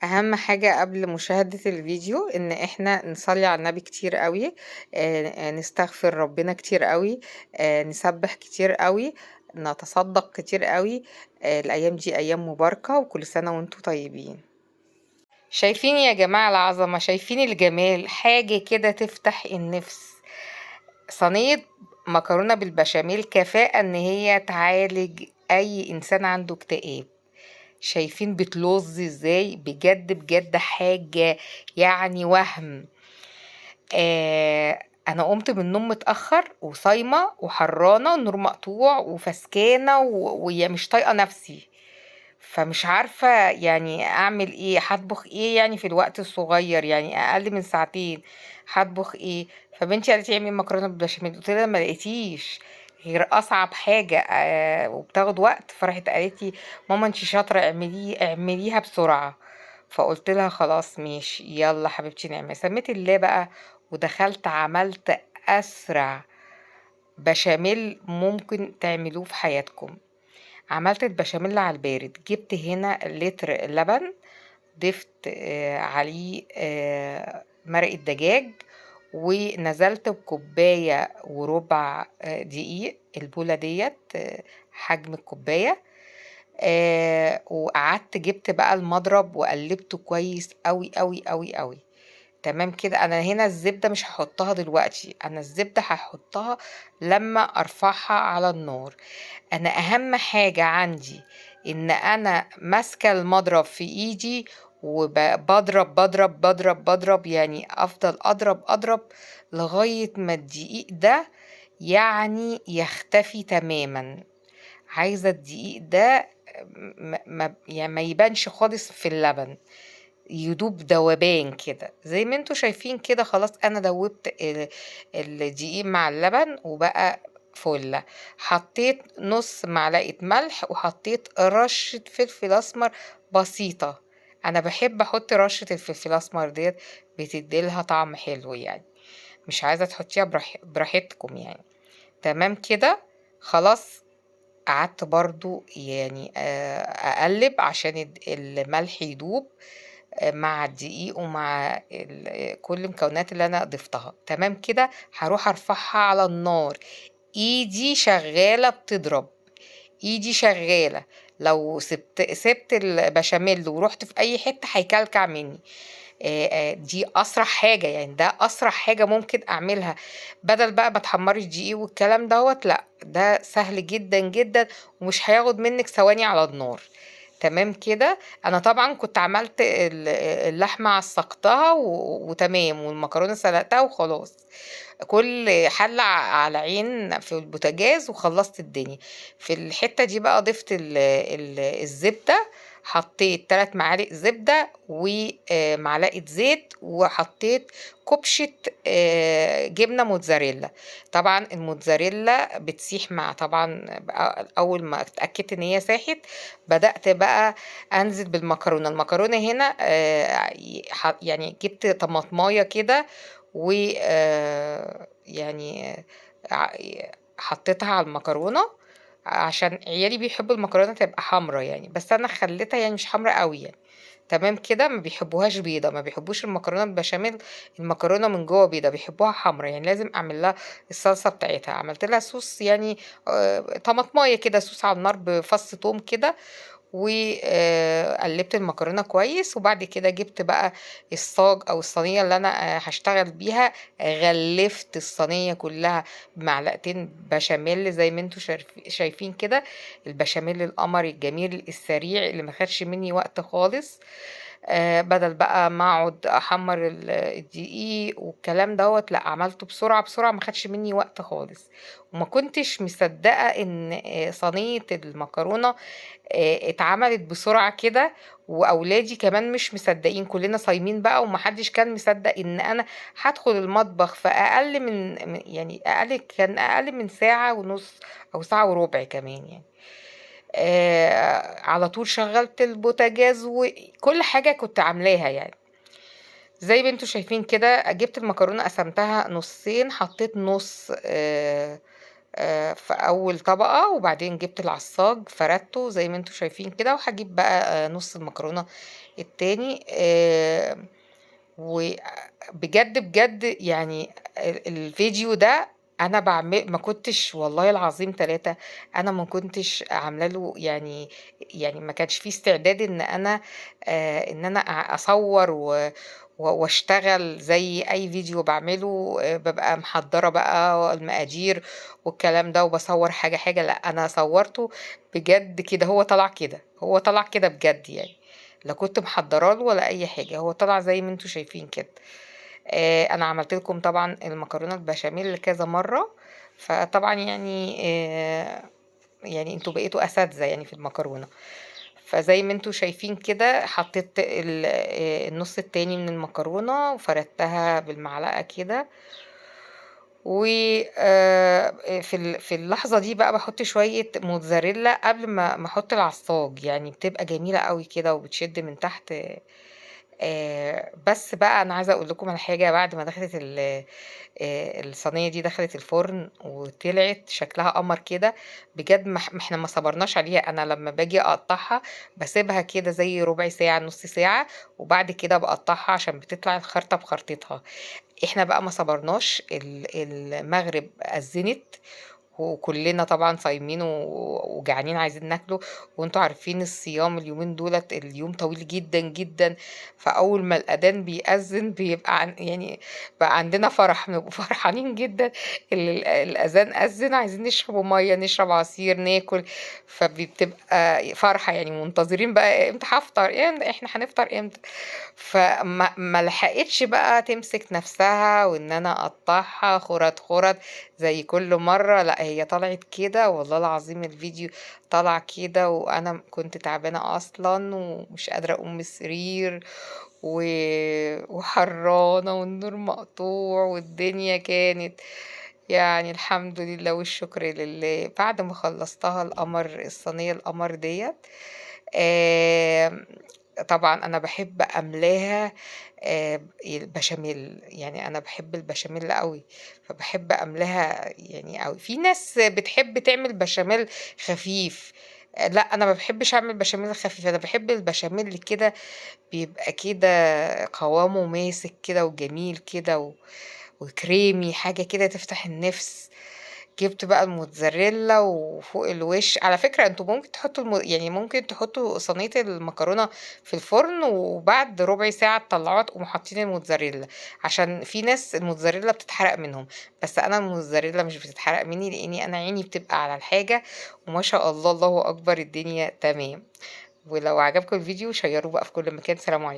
أهم حاجة قبل مشاهدة الفيديو إن إحنا نصلي على النبي كتير قوي، نستغفر ربنا كتير قوي، نسبح كتير قوي، نتصدق كتير قوي. الأيام دي أيام مباركة، وكل سنة وانتم طيبين. شايفين يا جماعة العظمة، شايفين الجمال، حاجة كده تفتح النفس. صينية مكرونة بالبشاميل كفاءة إن هي تعالج أي إنسان عنده اكتئاب. شايفين بتلظ ازاي؟ بجد بجد حاجة يعني وهم. انا قمت من النوم متأخر وصايمة وحرانة والنور مقطوع وفسكانة ويا مش طايقة نفسي، فمش عارفة يعني اعمل ايه، هطبخ ايه يعني في الوقت الصغير، يعني اقل من ساعتين هطبخ ايه. فبنتي قالت لي اعملي مكرونة بالبشاميل، قلت لها ما لقيتيش غير اصعب حاجة، وبتاخد وقت. فراحت قالت لي ماما انتي شاطرة، اعمليها بسرعة. فقلت لها خلاص ماشي يلا حبيبتي نعمل. سميت الله بقى ودخلت عملت اسرع بشاميل ممكن تعملوه في حياتكم. عملت البشاميل على البارد، جبت هنا لتر لبن، ضفت عليه مرقة دجاج، ونزلت بكوباية وربع دقيق، البولة ديت، حجم الكوباية. وقعدت جبت بقى المضرب وقلبته كويس قوي قوي قوي قوي. تمام كده. انا هنا الزبدة مش هحطها دلوقتي، انا الزبدة هحطها لما ارفعها على النار. انا اهم حاجة عندي ان انا ماسكة المضرب في ايدي وبضرب بضرب بضرب بضرب، يعني افضل اضرب اضرب لغاية ما الدقيق ده يعني يختفي تماما. عايزة الدقيق ده ما يبانش خالص في اللبن، يدوب دوبان كده زي ما انتوا شايفين كده. خلاص انا دوبت الدقيق مع اللبن وبقى فله. حطيت نص معلقة ملح وحطيت رشة فلفل اسمر بسيطة. انا بحب احط رشة الفلفل الاسمر ديت، بتديلها طعم حلو يعني، مش عايزة تحطيها براحتكم يعني. تمام كده. خلاص قعدت برضو اقلب عشان الملح يدوب مع الدقيق ومع كل المكونات اللي انا ضفتها. تمام كده. هروح ارفعها على النار. ايدي شغالة بتضرب، ايدي شغالة. لو سبت البشاميل ورحت في اي حتة هيكلكع مني. دي اسرع حاجة يعني، ده اسرع حاجة ممكن اعملها، بدل بقى ما تحمري الدقيق والكلام دوت، لا ده سهل جدا جدا ومش هياخد منك ثواني على النار. تمام كده. انا طبعا كنت عملت اللحمة عصقتها وتمام، والمكرونة سلقتها وخلاص، كل حلة على عين في البوتاجاز وخلصت الدنيا. في الحتة دي بقى ضفت الزبدة، حطيت 3 معالق زبدة ومعلقة زيت، وحطيت كبشة، جبنة موتزاريلا. طبعا الموتزاريلا بتسيح مع، طبعا أول ما اتأكدت إن هي ساحت بدأت بقى أنزل بالمكرونة. المكرونة هنا، جبت طماطماية كده و، حطيتها على المكرونة عشان عيالي بيحبوا المكرونة تبقى حمرا يعني، بس أنا خليتها مش حمرا قوي يعني. تمام كده. ما بيحبوهاش بيضة، ما بيحبوش المكرونة بالبشاميل المكرونة من جوه بيضة، بيحبوها حمرا يعني، لازم أعمل لها الصلصة بتاعتها. عملت لها صوص طماطماية كده، صوص على النار بفص توم كده، وقلبت المكرونة كويس. وبعد كده جبت بقى الصاج أو الصينية اللي أنا، هشتغل بيها، غلفت الصينية كلها بمعلقتين بشاميل زي ما انتوا شايفين كده. البشاميل القمري الجميل السريع اللي ما خدش مني وقت خالص، بدل بقى ما اقعد احمر الدقيق والكلام دوت، لا عملته بسرعة بسرعة، ما خدش مني وقت خالص. وما كنتش مصدقة ان، صينية المكرونة، اتعملت بسرعة كده، واولادي كمان مش مصدقين، كلنا صايمين بقى ومحدش كان مصدق ان انا هدخل المطبخ في اقل من، يعني اقل، كان اقل من ساعة ونص او ساعة وربع كمان يعني. على طول شغلت البوتاجاز وكل حاجة كنت عاملاها يعني. زي ما انتوا شايفين كده جبت المكرونة قسمتها نصين، حطيت نص، في أول طبقة، وبعدين جبت العصاج فردته زي ما أنتم شايفين كده، وهاجيب بقى نُص المكرونة التاني. وبجد، بجد يعني الفيديو ده أنا ما كنتش والله العظيم 3 أنا ما كنتش عاملة له يعني ما كانش في استعداد إن أنا إن أنا أصوّر و و واشتغل زي أي فيديو باعمله، بابقى محضّرة بقى المقادير والكلام ده وباصوّر حاجة، حاجة، لأ أنا صوّرته بجد كده، هو طلع كده، هو طلع كده بجد يعني، لا كنت محضّرة له ولا أي حاجة، هو طلع زي ما أنتم شايفين كده. أنا عملت لكم طبعًا المكرونة البشاميل كذا مرّة، فطبعًا يعني أنتم بقيتوا أساتذة يعني في المكرونة. فزي ما أنتم شايفين كده حطيت النُص التاني من المكرونة وفردتها بالمعلقة كده، و في اللحظة دي بقى باحط شوية موتزاريلا قبل ما أحط العصاج، يعني بتبقى جميلة أوي كده وبتشد من تحت. بس بقى أنا عايزة أقول لكم على حاجة، بعد ما دخلت ال الصينية دي دخلت الفرن وطلعت شكلها قمر كده، بجد ما إحنا ما صبرناش عليها، أنا لمّا باجي أقطّعها باسيبها كده زي ربع ساعة، نُص ساعة، وبعد كده باقطّعها عشان بتطلع الخرطة بخرطتها. إحنا بقى ما صبرناش، المغرب أذّنت وكلنا طبعًا صايمين وجعانين عايزين ناكله، وأنتم عارفين الصيام اليومين دُولة اليوم طويل جدًا، جدًا، فأول ما الأذان بيأذّن بيبقى يعني بقى عندنا فرح، بنبقى فرحانين جدًا الأذان أذّن عايزين نشربوا مَيّة، نشرب عصير، ناكل، فبتبقى فرحة يعني منتظرين بقى إمتى هافطر، إحنا هنفطر إمتى؟ فما ما لحقتش بقى تمسك نفسها وإن أنا أقطّعها خُرَط، خُرَط زي كل مرّة، لأ هي طلعت كده والله العظيم الفيديو طلع كده، وأنا كنت تعبانة أصلًا ومش قادرة أقوم من السرير و وحرّانة والنور مقطوع والدنيا كانت يعني الحمد لله والشكر لله. بعد ما خلّصتها القمر الصينية القمر ديّة، آمم طبعًا أنا باحب أملاها البشاميل، يعني أنا باحب البشاميل أوي، فباحب أملاها يعني أوي. في ناس بتحب تعمل بشاميل خفيف، لأ أنا ما باحبش أعمل بشاميل خفيف، أنا باحب البشاميل كده بيبقى كده قوامه ماسك كده وجميل كده وكريمي، حاجة كده تفتح النِفس. جِبت بقى الموتزاريلا وفوق الوش على فكرة أنتم ممكن تحطوا يعني ممكن تحطوا صينية المكرونة في الفرن وبعد ربع ساعة تطلعوها تقوموا حاطين الموتزاريلا، عشان في ناس الموتزاريلا بتتحرق منهم، بس أنا الموتزاريلا مش بتتحرق مني لإني أنا عيني بتبقى على الحاجة، وما شاء الله الله أكبر الدنيا تمام. ولو عجبكم الفيديو شيروه بقى في كل مكان. سلام عليكم.